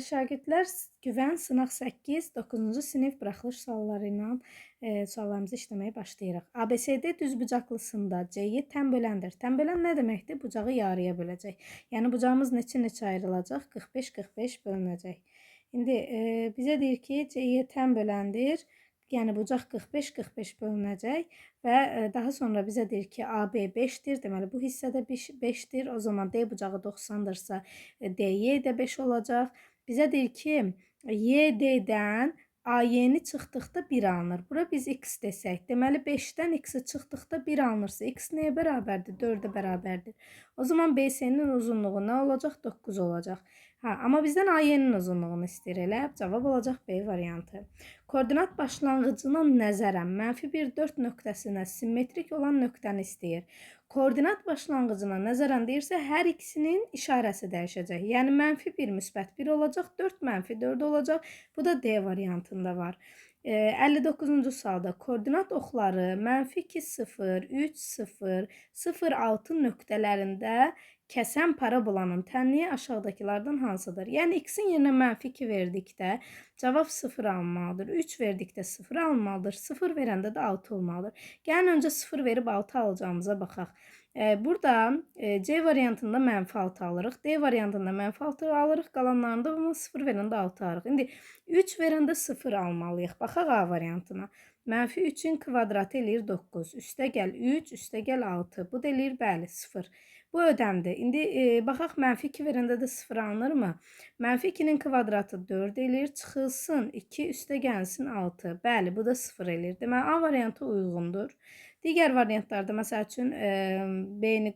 Şagirdlər, Güvən sınaq 8, 9-cu sinif buraxılış sualları ilə suallarımızı işləməyə başlayırıq. ABCD düzbucaqlısında C-yi tən böləndir. Tən bölən nə deməkdir? Bucağı yarıya böləcək. Yəni bucağımız neçə-neçə ayrılacaq? 45-45 bölünəcək. İndi bizə deyir ki, C-yi tən böləndir. Yəni bucaq 45-45 bölünəcək və daha sonra bizə deyir ki, AB 5-dir. Deməli bu hissədə 5-dir. O zaman D bucağı 90-dırsa, DY də 5 olacaq. Bizə deyir ki, YD-dən AY-ni çıxdıqda 1 alınır. Bura biz x desək, deməli 5-dən x-i çıxdıqda 1 alınırsa, x nəyə bərabərdir? 4-ə bərabərdir. O zaman BC-nin uzunluğu nə olacaq? 9 olacaq. Hə, amma bizdən AY-nin uzunluğunu istəyir elə. Cavab olacaq B variantı. Koordinat başlanğıcına nəzərən mənfi 1, 4 nöqtəsinə simmetrik olan nöqtəni istəyir. Koordinat başlanğıcına nəzərən deyirsə, hər ikisinin işarəsi dəyişəcək. Yəni mənfi 1 müsbət 1 olacaq, 4 mənfi 4 olacaq. Bu da D variantında var. 59-cu sualda koordinat oxları mənfi 2, 0, 3, 0, 0, 6 nöqtələrində kəsən parabolanın tənliyi aşağıdakılardan hansıdır? Yəni x-in yerinə mənfi 2 verdikdə cavab 0 alınmalıdır. 3 verdikdə 0 alınmalıdır. 0 verəndə də 6 olmalıdır. Gəlin öncə 0 verib 6 alacağımıza baxaq. Burada C variantında mənfi 6 alırıq. D variantında mənfi 6 alırıq. Qalanlarında amma 0 verəndə 6 alırıq. İndi 3 verəndə 0 almalıyıq. Baxaq A variantına. Mənfi 3-ün kvadratı eləyir 9. Üstə gəl 3, üstə gəl 6. Bu da eləyir bəli 0. Bu ödəmdir. İndi baxaq mənfi 2 verəndə də 0 alınırmı? Mənfi 2-nin kvadratı 4 eləyir. Çıxılsın 2, üstə gəlsin 6. Bəli, bu da 0 eləyir. Deməli, A variantı uyğundur. Digər variantlarda, məsəl üçün,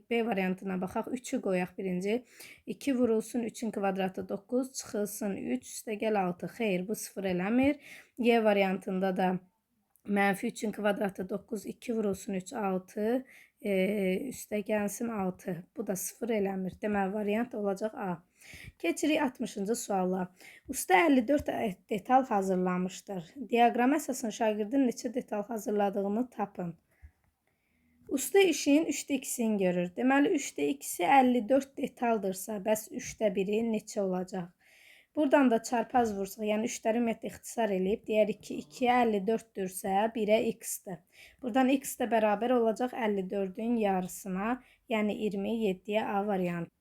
B variantına baxaq. 3-ü qoyaq birinci. 2 vurulsun 3-ün kvadratı 9, çıxılsın 3, üstə gəl 6. Xeyr, bu 0 eləmir. Y variantında da mənfi 3-ün kvadratı 9, 2 vurulsun 3, 6, üstə gəlsin 6. Bu da 0 eləmir. Deməli, variant olacaq A. Keçirik 60-cı suala. Usta 54 detal hazırlamışdır. Diaqrama əsasən şagirdin neçə detal hazırladığını tapın. Usta işin 3-də 2-sini görür. Deməli, 3-də 2-si 54 detaldırsa, bəs 3-də 1-i neçə olacaq? Buradan da çarpaz vursaq, yəni 3-ləri ümumiyyətlə ixtisar eləyib, deyərik ki, 2-yə 54-dürsə, 1-ə x-dir. Buradan x də bərabər olacaq 54-ün yarısına, yəni 27-yə A variantı.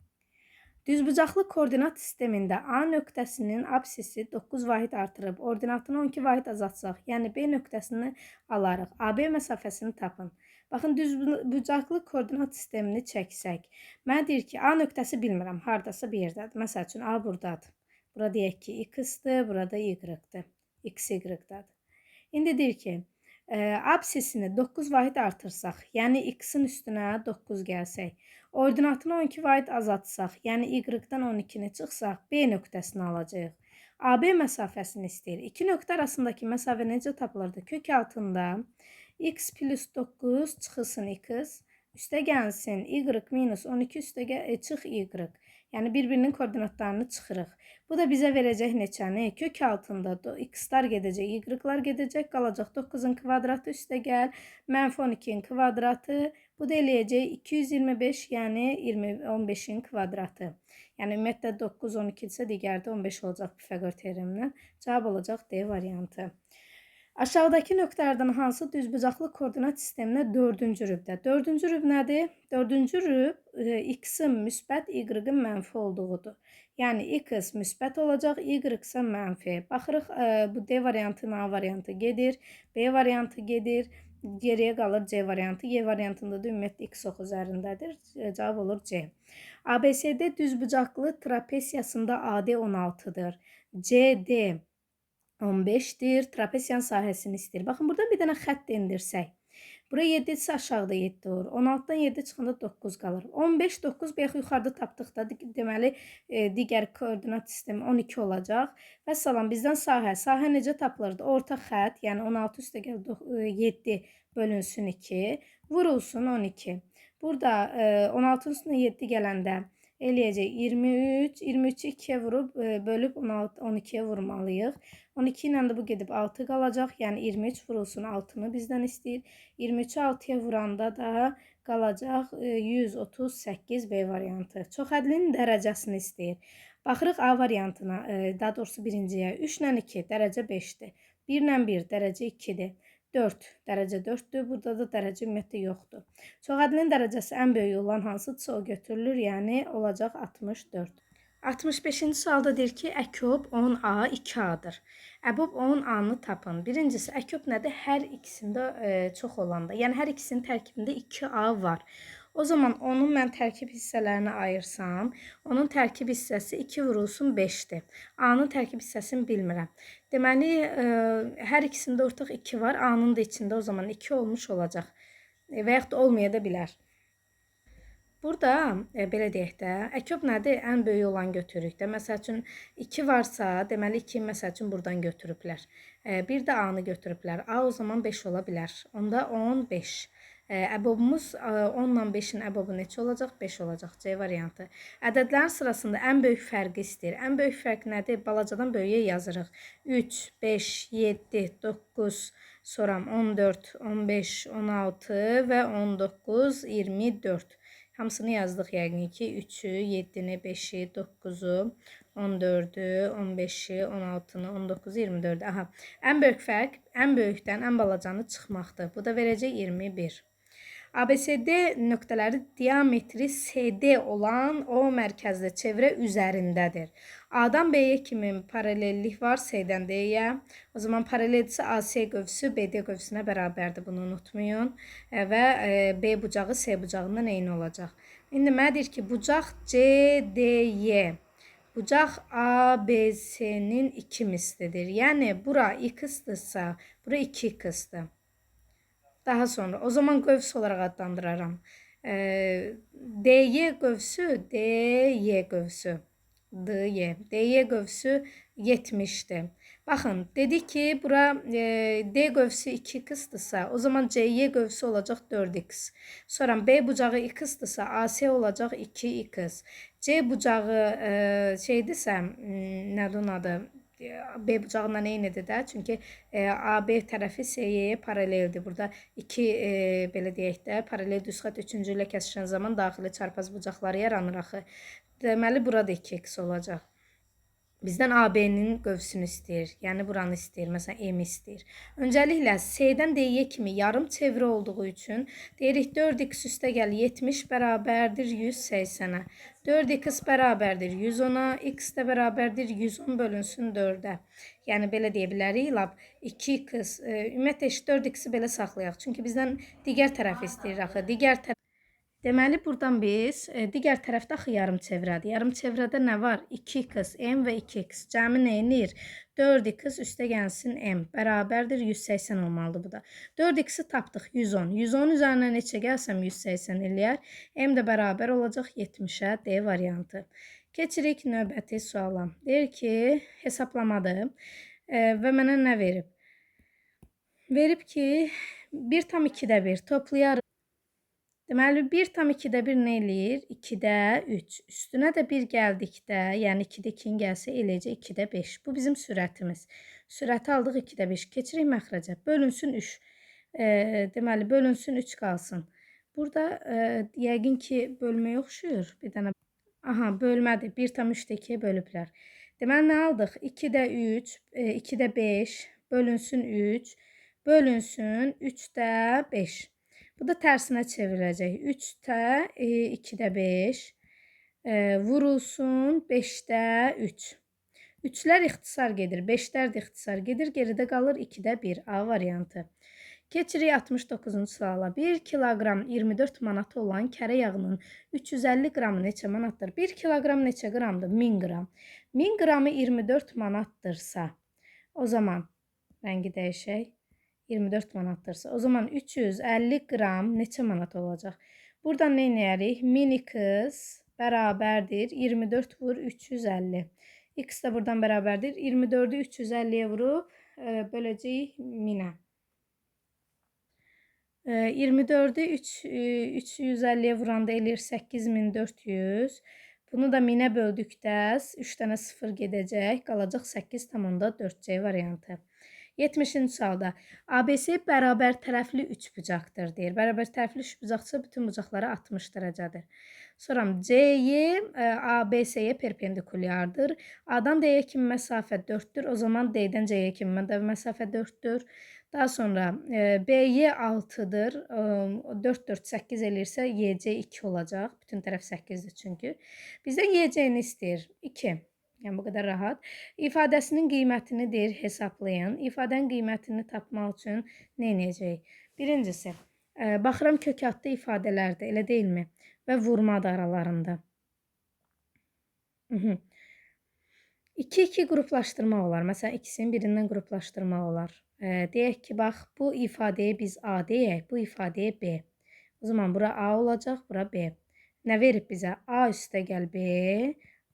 Düzbucaqlı koordinat sistemində A nöqtəsinin absisi 9 vahid artırıb, ordinatını 12 vahid azaltsaq, yəni B nöqtəsini alarıq. AB məsafəsini tapın. Baxın, düzbucaqlı koordinat sistemini çəksək. Mənə deyir ki, A nöqtəsi bilmirəm, haradasa bir yerdədir. Məsəl üçün, A buradadır. Bura deyək ki, x-dir, burada y-dir. X, y-dadır. İndi deyir ki, absisini 9 vahid artırsaq, yəni x-in üstünə 9 gəlsək, ordinatını 12 vahid azaltsaq, yəni y-dan 12-ni çıxsaq, B nöqtəsini alacağıq. AB məsafəsini istəyir. İki nöqtə arasındakı məsafə necə tapılırdı? Kök altında x plus 9 çıxılsın x, üstə gəlsin y minus 12 üstə çıx y. Yəni bir-birinin koordinatlarını çıxırıq. Bu da bizə verəcək neçəni? Kök altında x-lar gedəcək, y-lar gedəcək, qalacaq 9-un kvadratı üstə gəl, mənfi 12-nin kvadratı. Bu da eləyəcək 225, yəni 15-in kvadratı. Yəni ümumiyyətlə 9, 12 isə digəri də 15 olacaq Pifaqor teoremindən. Cavab olacaq D variantı. Aşağıdakı nöqtələrdən hansı düzbucaqlı koordinat sisteminə 4-cü rübdə? 4-cü rüb nədir? 4-cü rüb x-in müsbət, y-in mənfi olduğudur. Yəni x müsbət olacaq, y isə mənfi. Baxırıq, bu D variantı, A variantı gedir, B variantı gedir. Geriyə qalır C variantı. Y variantında da ümumiyyətlə x oxu üzərindədir. Cavab olur C. ABCD düzbucaqlı trapesiyasında AD 16-dır. CD 15-dir. Trapesiyanın sahəsini istəyir. Baxın, buradan bir dənə xətt endirsək. Bura 7 isə aşağıda 7 olur. 16-dan 7 çıxanda 9 qalır. 15, 9 bayaq yuxarıda tapdıq da, deməli, digər koordinat sistemi 12 olacaq. Və salam, bizdən sahə. Sahə necə tapılırdı? Orta xətt, yəni 16 üstə gəl 7 bölünsün 2, vurulsun 12. Burada 16-nın üstünə 7 gələndə eləyəcək 23, 23-ü 2-yə vurub, bölüb 16, 12-yə vurmalıyıq. 12 ilə də bu gedib 6 qalacaq. Yəni 23 vurulsun 6-nı bizdən istəyir. 23-ü 6-ya vuranda da qalacaq 138 B variantı. Çoxhədlinin dərəcəsini istəyir. Baxırıq A variantına, daha doğrusu birinciyə. 3 ilə 2 dərəcə 5-dir. 1 ilə 1 dərəcə 2-dir. 4 dərəcə 4-dür. Burada da dərəcə ümumiyyətlə yoxdur. Çoxədlinin dərəcəsi ən böyük olan hansıdırsa o götürülür, yəni olacaq 64. 65-ci sualda deyir ki, əkob 10A 2A-dır. Əbob 10A-nı tapın. Birincisi, əkob nədir? Hər ikisində çox olanda. Yəni, hər ikisinin tərkibində 2A var. O zaman onun mən tərkib hissələrini ayırsam, onun tərkib hissəsi 2 vurulsun 5-dir. A-nın tərkib hissəsini bilmirəm. Deməli, hər ikisində ortaq 2 var. A-nın da içində o zaman 2 olmuş olacaq. Və yaxud da olmaya da bilər. Burada belə deyək də, əkob nədir? Ən böyük olan götürürük də. Məsəl üçün 2 varsa, deməli 2 məsəl üçün buradan götürüblər. Bir də A-nı götürüblər. A o zaman 5 ola bilər. Onda 15. Əbobumuz 10 ilə 5-in əbobu neçə olacaq? 5 olacaq. C variantı. Ədədlərin sırasında ən böyük fərqi istəyir. Ən böyük fərq nədir? Balacadan böyüyə yazırıq. 3, 5, 7, 9, sonra 14, 15, 16 və 19, 24. Hamısını yazdıq yəqin ki, 3-ü, 7-ni, 5-i, 9-u, 14-ü, 15-i, 16-nı, 19-u, 24-ü. Aha, ən böyük fərq ən böyükdən ən balacanı çıxmaqdır. Bu da verəcək 21. ABCD nöqtələri diametri CD olan O mərkəzli çevrə üzərindədir. A-dan B-yə kimi paralellik var C-dən D-yə. O zaman paraleldirsə AC qövsü BD qövsünə bərabərdir. Bunu unutmayın. Və B bucağı C bucağından eyni olacaq. İndi mənə deyir ki, bucaq CDY. Bucaq ABC-nin 2 mislidir. Yəni bura x-dırsa, bura 2x-dır. Daha sonra o zaman qövs olaraq adlandıraram. DY qövsü, DY qövsü, DY, DY qövsü 70-dir. Baxın, dedik ki, bura D qövsü 2x-dırsa, o zaman CY qövsü olacaq 4x. Sonra B bucağı x-dırsa, AC olacaq 2x. C bucağı şeydirsə, nədir onun adı? B bucağından eynidir də. Çünki AB tərəfi SY-yə paraleldir. Burada iki belə deyək də, paralel düz xətt üçüncü ilə kəsişən zaman daxili çarpaz bucaqları yaranır axı. Deməli, burada 2x olacaq. Bizdən AB-nin qövsünü istəyir. Yəni buranı istəyir. Məsələn, M istəyir. Öncəliklə C-dən D-yə kimi yarım çevrə olduğu üçün deyirik 4x üstə gəl 70 bərabərdir 180-ə. 4x bərabərdir 110-a, x də bərabərdir 110 bölünsün 4-ə. Yəni belə deyə bilərik, lap 2x, ümumiyyətlə 4x-i belə saxlayaq. Çünki bizdən digər tərəfi istəyir axı. Digər tərəf. Deməli, buradan biz digər tərəfdə axı yarım çevrədir. Yarım çevrədə nə var? 2x, m və 2x. Cəmi nə eləyir? 4x üstə gəlsin m. Bərabərdir 180 olmalıdır bu da. 4x-i tapdıq 110. 110 üzərinə neçə gəlsəm 180 eləyər. M də bərabər olacaq 70-ə D variantı. Keçirik növbəti suala. Deyir ki, hesablamadır və mənə nə verib? Verib ki, 1,2-də 1 toplayarıq. Deməli, 1,2-də 1 nə eləyir? 2-də 3. Üstünə də 1 gəldikdə, yəni 2-də 2-nin gəlsə eləyəcək 2-də 5. Bu bizim sürətimiz. Sürəti aldıq 2-də 5. Keçirik məxrəcə. Bölünsün 3. Deməli, bölünsün 3 qalsın. Burada yəqin ki, bölməyə oxşuyur. Bir dənə. Aha, bölmədir. 1,3-də 2-yə bölüblər. Deməli, nə aldıq? 2-də 3, 2-də 5, bölünsün 3, bölünsün 3-də 5. Bu da tərsinə çevriləcək. 3-də 2-də 5 vurulsun 5-də 3. 3-lər ixtisar gedir, 5-lər də ixtisar gedir. Geridə qalır 2-də 1 A variantı. Keçirik 69-cu suala. 1 kiloqram 24 manat olan kərə yağının 350 qramı neçə manatdır? 1 kiloqram neçə qramdır? 1000 qram. 1000 qramı 24 manatdırsa, o zaman rəngi dəyişək. 24 manatdırsa, o zaman 350 qram neçə manat olacaq? Buradan nə edərik? 1000x bərabərdir 24 vur 350. X də buradan bərabərdir. 24-ü 350-yə vurub böləcəyik 1000-ə. 24-ü 350-yə vuranda eləyir 8400. Bunu da 1000-ə böldükdə 3 dənə 0 gedəcək. Qalacaq 8,4 C variantı. 70-ci sualda ABC bərabər tərəfli üçbucaqdır deyir. Bərabər tərəfli üçbucaqsa bütün bucaqları 60 dərəcədir. Sonra CY ABC-yə perpendikulyardır. A-dan D-yə kimi məsafə 4-dür. O zaman D-dən C-yə kimi də məsafə 4-dür. Daha sonra BY 6-dır. 4, 4, 8 eləyirsə YC 2 olacaq. Bütün tərəf 8-dir çünki. Bizdən YC-ni istəyir. 2. Yəni, bu qədər rahat. İfadəsinin qiymətini deyir, hesablayın. İfadənin qiymətini tapmaq üçün nə edəcəyik? Birincisi, baxıram kökadlı ifadələrdir, elə deyilmi? Və vurmadır aralarında. 2-2 qruplaşdırmaq olar. Məsələn, ikisinin birindən qruplaşdırmaq olar. Deyək ki, bax, bu ifadəyə biz A deyək, bu ifadəyə B. O zaman bura A olacaq, bura B. Nə verib bizə? A üstə gəl B,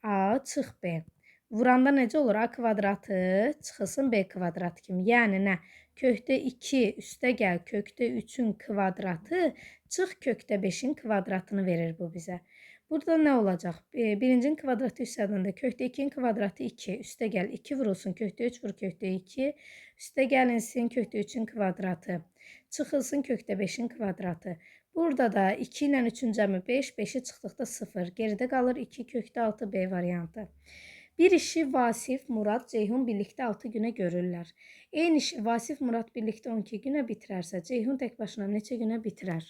A çıx B. Vuranda necə olur? A kvadratı çıxılsın B kvadratı kimi. Yəni nə? Kökdə 2 üstə gəl, kökdə 3-ün kvadratı çıx kökdə 5-in kvadratını verir bu bizə. Burada nə olacaq? Birincinin kvadratı üstədən də kökdə 2-nin kvadratı 2. Üstə gəl 2 vurulsun, kökdə 3 vur kökdə 2. Üstə gəlinsin kökdə 3-ün kvadratı. Çıxılsın kökdə 5-in kvadratı. Burada da 2 ilə 3-ün cəmi 5, 5-i çıxdıqda 0. Geridə qalır 2 kökdə 6 B variantı. Bir işi Vasif, Murad, Ceyhun birlikdə 6 günə görürlər. Eyni işi Vasif, Murad birlikdə 12 günə bitirərsə, Ceyhun tək başına neçə günə bitirər?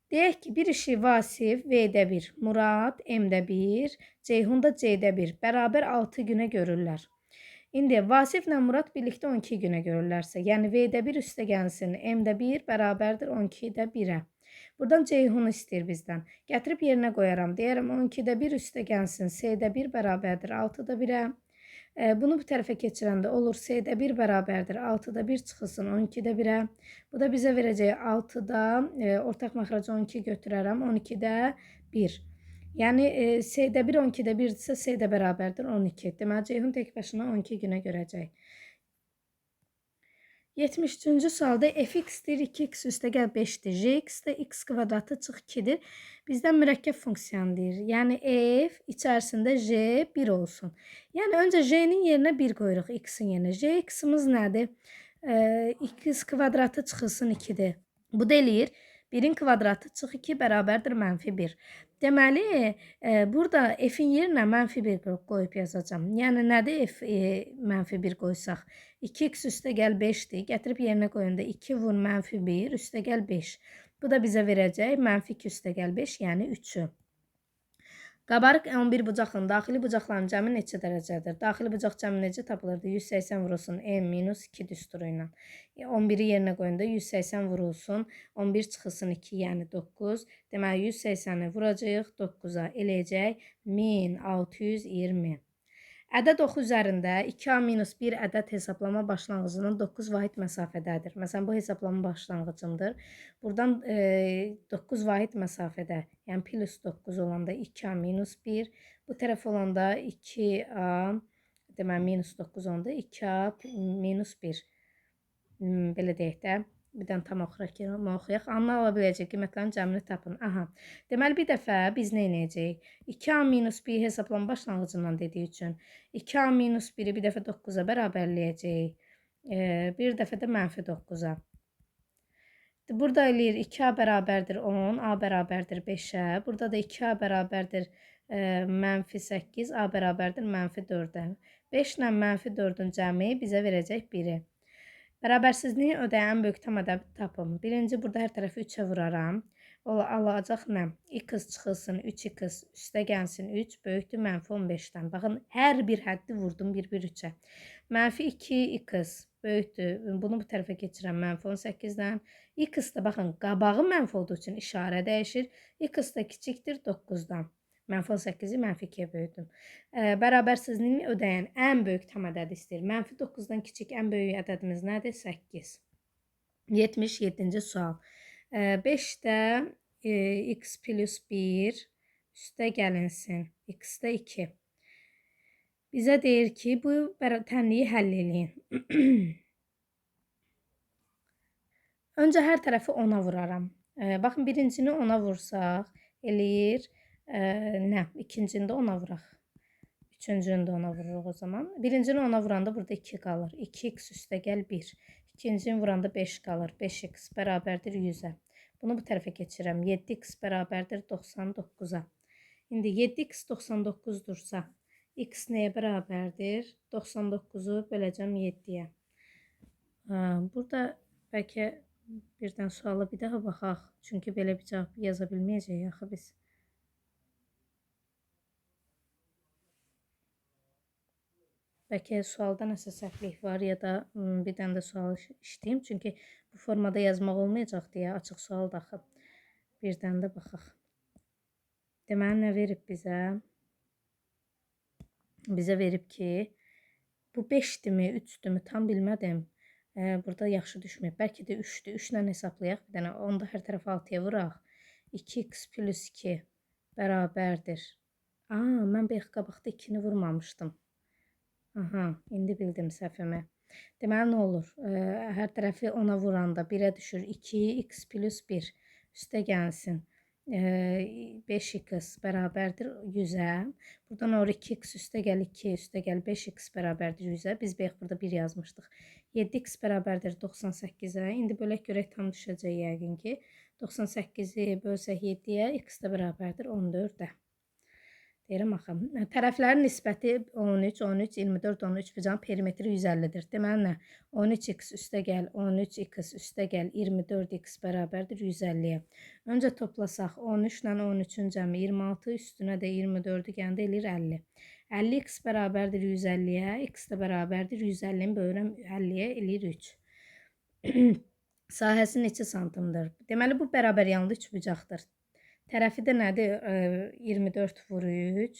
Deyək ki, bir işi Vasif V-də 1, Murad M-də 1, Ceyhun da C-də 1 bərabər 6 günə görürlər. İndi Vasiflə Murad birlikdə 12 günə görürlərsə, yəni V-də 1 üstə gəlsin, M-də 1 bərabərdir 12-də 1-ə. Buradan Ceyhunu istəyir bizdən. Gətirib yerinə qoyaram. Deyərəm 12-də 1 üstə gəlsin, S-də 1 bərabərdir 6-da 1-ə. Bunu bu tərəfə keçirəndə olur S-də 1 bərabərdir 6-da 1 çıxılsın 12-də 1-ə. Bu da bizə verəcəyi 6-da ortaq məxrəcə 12 götürərəm. 12-də 1. Yəni S-də 1 12-də 1-dirsə S-də bərabərdir 12. Deməli Ceyhun tək başına 12 günə görəcək. 73-cü sualda fx-dir 2x üstə gəl 5-dir. Gx də x kvadratı çıx 2-dir. Bizdən mürəkkəb funksiyanı deyir. Yəni f içərisində g 1 olsun. Yəni öncə g-nin yerinə 1 qoyuruq x-in yerinə. Gx-imiz nədir? X kvadratı çıxılsın 2-dir. Bu da eləyir. 1-in kvadratı çıx 2 bərabərdir mənfi 1. Deməli, burada f-in yerinə mənfi 1 qoyub yazacağam. Yəni, nədir f mənfi 1 qoysaq? 2x üstə gəl 5-dir. Gətirib yerinə qoyanda 2 vur mənfi 1 üstə gəl 5. Bu da bizə verəcək mənfi 2 üstə gəl 5, yəni 3-ü. Qabarıq 11 bucaqın daxili bucaqların cəmi neçə dərəcədir? Daxili bucaq cəmi necə tapılırdı? 180 vurulsun m minus 2 düsturu ilə. 11-i yerinə qoyanda 180 vurulsun, 11 çıxılsın 2, yəni 9. Deməli, 180-i vuracağıq 9-a, eləyəcək 1620. Ədəd oxu üzərində 2A minus 1 ədəd hesablama başlanğıcından 9 vahid məsafədədir. Məsələn, bu hesablama başlanğıcımdır. Buradan 9 vahid məsafədə, yəni plus 9 olanda 2A minus 1, bu tərəf olanda 2A, deməli, minus 9 olanda 2A minus 1. Belə deyək də. Bir dənə tam oxuyaq. Anla ola biləcək qiymətlərin cəmini tapın. Aha. Deməli, bir dəfə biz nə edəcəyik? 2A minus 1 hesablama başlanğıcından dediyi üçün 2A minus 1-i bir dəfə 9-a bərabərləyəcəyik. Bir dəfə də mənfi 9-a. Burada eləyir 2A bərabərdir 10, A bərabərdir 5-ə. Burada da 2A bərabərdir mənfi 8, A bərabərdir mənfi 4-ə. 5 ilə mənfi 4-ün cəmi bizə verəcək 1-i. Bərabərsizliyin ödəyən ən böyük tam ədədi tapın. Birinci, burada hər tərəfi 3-ə vuraram. Alacaq nə? X çıxılsın 3x üstə gəlsin 3 böyükdür mənfi 15-dən. Baxın, hər bir həddi vurdum 1-1 3-ə. Mənfi 2x böyükdür. Bunu bu tərəfə keçirəm mənfi 18-dən. X də baxın, qabağı mənfi olduğu üçün işarə dəyişir. X də kiçikdir 9-dan. Mənfi 18-i mənfi 2-yə böyüdüm. Bərabərsizliyini ödəyən ən böyük tam ədədi istəyir. Mənfi 9-dan kiçik ən böyük ədədimiz nədir? 8. 77-ci sual. 5-də x plus 1 üstə gəlinsin. X-də 2. Bizə deyir ki, bu tənliyi həll eləyin. Öncə hər tərəfi 10-a vuraram. Baxın, birincini 10-a vursaq, eləyir. Nə? İkincini də 10-a vuraq. Üçüncünü də 10-a vururuq o zaman. Birincini 10-a vuranda burada 2 qalır. 2x üstə gəl 1. İkincini vuranda 5 qalır. 5x bərabərdir 100-ə. Bunu bu tərəfə keçirəm. 7x bərabərdir 99-a. İndi 7x 99-dursa, x nəyə bərabərdir? 99-u böləcəm 7-yə. Burada bəlkə birdən suala bir daha baxaq. Çünki belə bir cavab yaza bilməyəcəyik axı biz. Bəlkə sualda nəsə səhvlik var ya da bir dənə də sual işləyim. Çünki bu formada yazmaq olmayacaq deyə açıq sual da axı. Birdən də baxaq. Deməli, nə verib bizə? Bizə verib ki, bu 5-dirmi, 3-dürmü tam bilmədim. Burada yaxşı düşməyib. Bəlkə də 3-dür. 3 ilə hesablayaq. Bir dənə onda hər tərəfə 6-ya vuraq. 2x plus 2 bərabərdir. Mən bayaq qabaqda 2-ni vurmamışdım. Aha, indi bildim səhvimi. Deməli, nə olur? Hər tərəfi 10-a vuranda 1-ə düşür 2x plus 1. Üstə gəlsin. 5x bərabərdir 100-ə. Buradan ora 2x üstə gəl 2, üstə gəl 5x bərabərdir 100-ə. Biz bayaq burada 1 yazmışdıq. 7x bərabərdir 98-ə. İndi bölək görək tam düşəcək yəqin ki. 98-i bölsək 7-yə, x də bərabərdir 14-ə. Deyirəm axı. Tərəflərin nisbəti 13, 13, 24, 13 bucağın perimetri 150-dir. Deməli nə? 13x üstə gəl, 13x üstə gəl, 24x bərabərdir 150-yə. Öncə toplasaq 13 ilə 13-ün cəmi 26, üstünə də 24-ü gəndə eləyir 50. 50x bərabərdir 150-yə, x də bərabərdir 150-ni bölürəm 50-yə, eləyir 3. Sahəsi neçə santimdir? Deməli, bu bərabər yanlı üçbucaqdır. Tərəfi də nədir? 24 vur 3,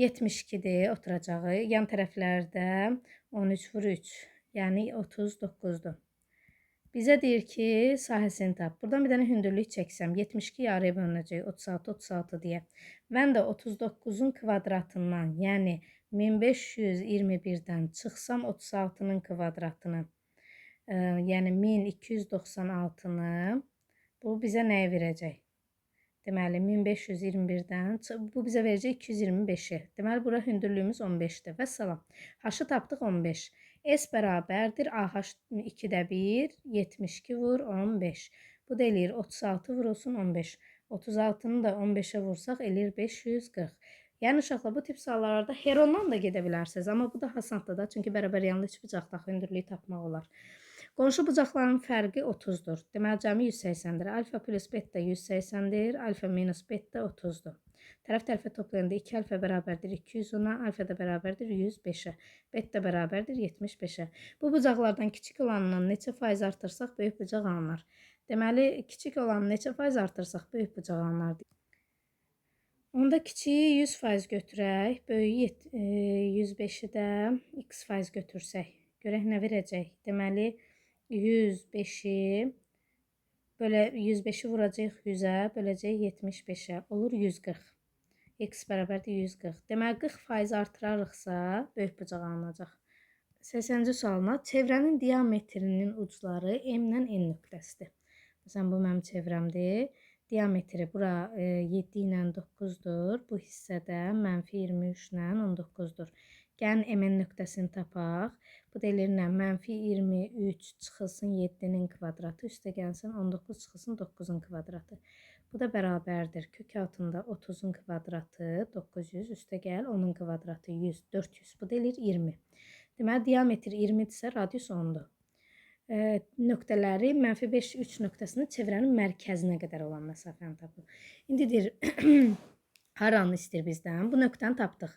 72-dir oturacağı. Yan tərəflərdə 13 vur 3, yəni 39-dur. Bizə deyir ki, sahəsini tap. Buradan bir dənə hündürlük çəksəm, 72 yarıya bölünəcək, 36, 36 deyə. Mən də 39-un kvadratından, yəni 1521-dən çıxsam 36-nın kvadratını, yəni 1296-nı, bu bizə nəyə verəcək? Deməli, 1521-dən bu bizə verəcək 225-i. Deməli, bura hündürlüyümüz 15-dir. Vəssalam. H-ı tapdıq 15. S bərabərdir. AH 2-də 1, 72 vur 15. Bu da eləyir 36 vurulsun 15. 36-nı da 15-ə vursaq eləyir 540. Yəni uşaqlar, bu tip suallarda Herondan da gedə bilərsiniz. Amma bu da asandır da. Çünki bərabər yanlı üçbucaqda hündürlüyü tapmaq olar. Qonşu bucaqların fərqi 30-dur. Deməli, cəmi 180-dir. Alfa plus beta 180-dir. Alfa minus beta 30-dur. Tərəf tərəfə toplayanda 2 alfa bərabərdir 210-a, alfa da bərabərdir 105-ə, beta bərabərdir 75-ə. Bu bucaqlardan kiçik olanından neçə faiz artırsaq, böyük bucaq alınır. Deməli, kiçik olanı neçə faiz artırsaq, böyük bucaq alınır. Onda kiçiyi 100% götürək, böyüyü 105-i də x faiz götürsək. Görək nə verəcək. Deməli, 105-i belə 105-i vuracağıq 100-ə, böləcəyik 75-ə. Olur 140. X bərabərdir 140. Deməli, 40% artırarıqsa, böyük bucaq alınacaq. 80-ci sualına çevrənin diametrinin ucları M ilə N nöqtəsidir. Məsələn, bu mənim çevrəmdir. Diametri bura 7 ilə 9-dur. Bu hissədə mənfi 23 ilə 19-dur. Gəlin MN nöqtəsini tapaq. Bu da eləyir nə? Mənfi 23 çıxılsın 7-nin kvadratı, üstə gəlsin 19 çıxılsın 9-un kvadratı. Bu da bərabərdir. Kök altında 30-un kvadratı 900, üstə gəl 10-un kvadratı 100, 400. Bu da eləyir 20. Deməli, diametr 20-dirsə, radius 10-dur. Nöqtələri mənfi 5, 3 nöqtəsinin çevrənin mərkəzinə qədər olan məsafəni tapın. İndi deyir, haranı istəyir bizdən? Bu nöqtəni tapdıq.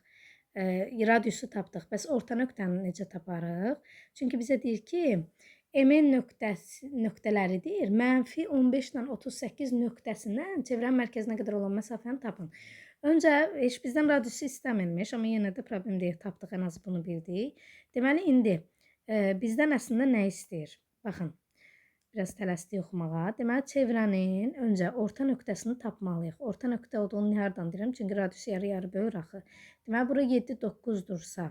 Radiusu tapdıq. Bəs orta nöqtəni necə taparıq? Çünki bizə deyir ki, MN nöqtələri deyir, mənfi 15 ilə 38 nöqtəsindən çevrənin mərkəzinə qədər olan məsafəni tapın. Öncə heç bizdən radiusu istəmirmiş, amma yenə də problem deyil, tapdıq, ən az bunu bildik. Deməli, indi bizdən əslində nə istəyir? Baxın, biraz tələsdik oxumağa. Deməli, çevrənin öncə orta nöqtəsini tapmalıyıq. Orta nöqtə olduğunu hardan deyirəm? Çünki radiusu yarı-yarı bölür axı. Deməli, bura 7, 9-dursa,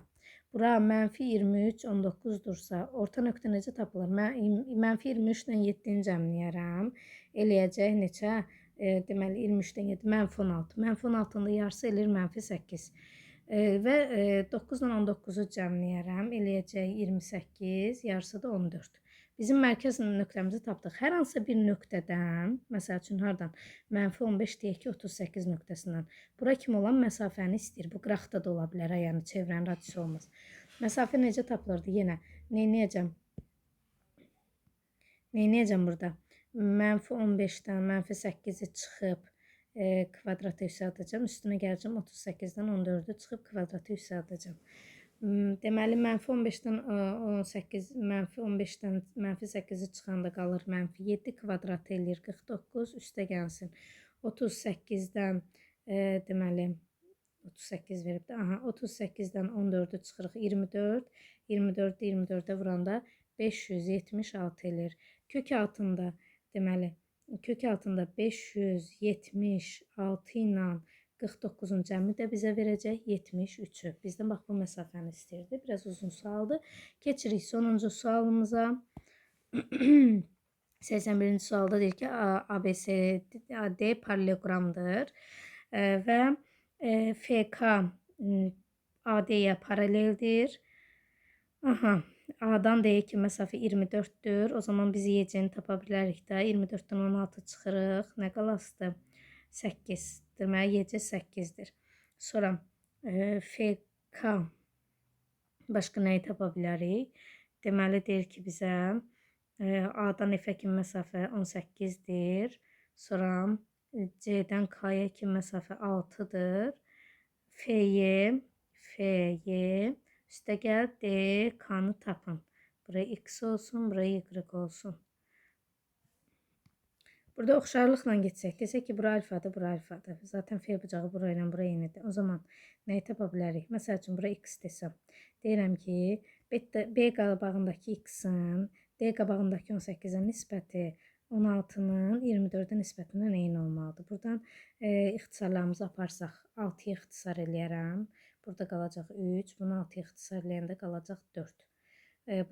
bura mənfi 23, 19-dursa, orta nöqtə necə tapılır? Mənfi 23 ilə 7-ni cəmləyərəm. Eləyəcək neçə? Deməli, 23-dən 7, mənfi 16. Mənfi 16-nın da yarısı eləyir mənfi 8. Və 9 ilə 19-u cəmləyərəm. Eləyəcək 28, yarısı da 14. Bizim mərkəz nöqtəmizi tapdıq. Hər hansısa bir nöqtədən, məsəl üçün hardan? Mənfi 15 deyək ki, 38 nöqtəsindən. Bura kimi olan məsafəni istəyir. Bu qıraqda da ola bilər, yəni çevrənin radiusu olmaz. Məsafə necə tapılırdı? Yenə neynəyəcəm? Neynəyəcəm burada? Mənfi 15-dən mənfi 8-i çıxıb kvadratı yüksəldəcəm. Üstünə gələcəm 38-dən 14-ü çıxıb kvadratı yüksəldəcəm. Deməli, mənfi 15-dən 18, mənfi 15-dən mənfi 8-i çıxanda qalır mənfi 7, kvadratı eləyir 49, üstə gəlsin. 38-dən, deməli, 38 verib də, aha, 38-dən 14-ü çıxırıq 24, 24-ü 24-ə vuranda 576 eləyir. Kök altında, deməli, kök altında 576 ilə 49-un cəmi də bizə verəcək 73-ü. Bizdən bax bu məsafəni istəyirdi. Biraz uzun sualdır. Keçirik sonuncu sualımıza. 81-ci sualda deyir ki, ABCD paralleloqramdır və FK AD-yə paraleldir. Aha, A-dan deyir ki, məsafə 24-dür. O zaman biz YC-ni tapa bilərik də. 24-dən 16 çıxırıq. Nə qalasıdır? 8. Deməli, YC 8-dir. Sonra FK başqa nəyi tapa bilərik? Deməli, deyir ki, bizə A-dan F-ə kimi məsafə 18-dir. Sonra C-dən K-ya kimi məsafə 6-dır. FY, üstəgəl D, K-nı tapın. Buraya X olsun, buraya Y olsun. Burada oxşarlıqla getsək, desək ki, bura alfadır, bura alfadır. Zaten F bucağı bura ilə bura eynidir. O zaman nəyi tapa bilərik? Məsəl üçün, bura X desəm. Deyirəm ki, B qabağındakı X-in, D qabağındakı 18-ə nisbəti 16-nın 24-ə nisbətindən eyni olmalıdır. Buradan ixtisarlarımızı aparsaq, 6-ya ixtisar eləyərəm. Burada qalacaq 3, bunu 6-ya ixtisar eləyəndə qalacaq 4.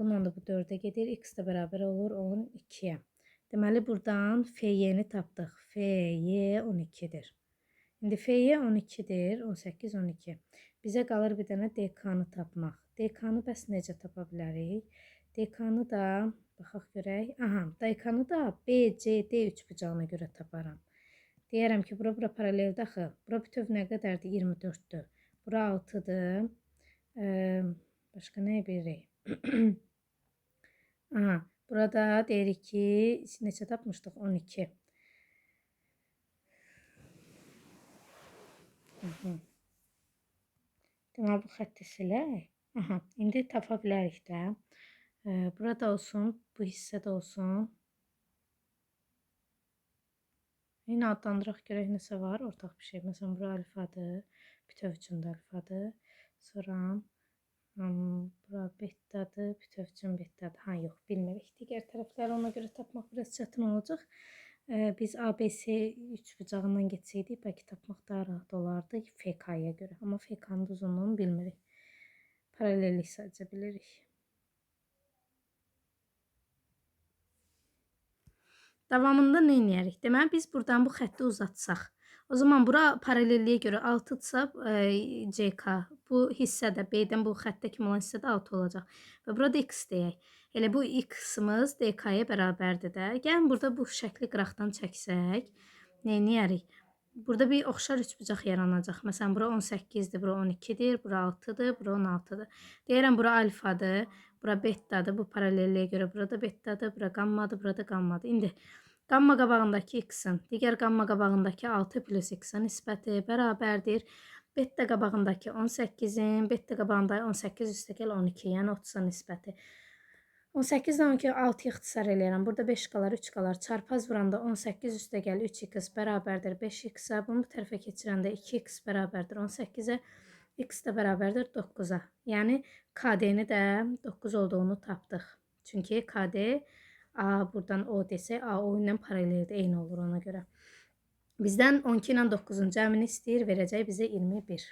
Bununla da bu 4-ə gedir, x də bərabər olur 12-yə. Deməli, buradan FY-ni tapdıq. FY 12-dir. İndi FY 12-dir, 18, 12. Bizə qalır bir dənə DK-nı tapmaq. DK-nı bəs necə tapa bilərik? DK-nı da, baxaq görək. Aha, DK-nı da BCD üçbucağına görə taparam. Deyərəm ki, bura paraleldir axı. Bura bütöv nə qədərdir? 24-dür. Bura 6-dır. Başqa nə bilirik? Aha, burada deyirik ki, neçə tapmışdıq? 12. Aha. Deməli, bu xətti silək. Aha, indi tapa bilərik də. Burada olsun, bu hissə də olsun. Yenə adlandıraq görək nəsə var, ortaq bir şey. Məsələn, bura alfadır, bütöv üçün də alfadır. Sonra bura betadır, bütöv üçün betadır. Ha, yox, bilmirik. Digər tərəfləri ona görə tapmaq biraz çətin olacaq. Biz ABC üçbucağından getseydik, bəlkə tapmaq daha rahat olardı FK-ya görə. Amma FK-nın uzunluğunu bilmirik. Paralellik sadəcə bilirik. Davamında nə eləyərik? Deməli, biz buradan bu xətti uzatsaq. O zaman bura paralelliyə görə 6-dırsa CK. Bu hissə də B-dən bu xəttə kimi olan hissə də 6 olacaq. Və burada X deyək. Elə bu X-imiz DK-ya bərabərdir də. Gəlin burada bu şəkli qıraqdan çəksək. Nə eləyərik? Burada bir oxşar üçbucaq yaranacaq. Məsələn, bura 18-dir, bura 12-dir, bura 6-dır, bura 16-dır. Deyirəm, bura alfadır, bura betadır. Bu paralelliyə görə burada betadır, bura qammadır, burada qammadır. İndi qamma qabağındakı x-in, digər qamma qabağındakı 6 plus x-ə nisbəti bərabərdir. Beta qabağındakı 18-in, beta qabağındakı 18 üstəgəl 12, yəni 30-a nisbəti. 18-dən 12, 6 ixtisar eləyirəm. Burada 5 qalar, 3 qalar. Çarpaz vuranda 18 üstəgəl 3x bərabərdir 5x-ə. Bunu bu tərəfə keçirəndə 2x bərabərdir 18-ə. X də bərabərdir 9-a. Yəni KD-ni də 9 olduğunu tapdıq. Çünki KD A buradan O desək, A O ilə paraleldir, eyni olur ona görə. Bizdən 12 ilə 9-un cəmini istəyir, verəcək bizə 21.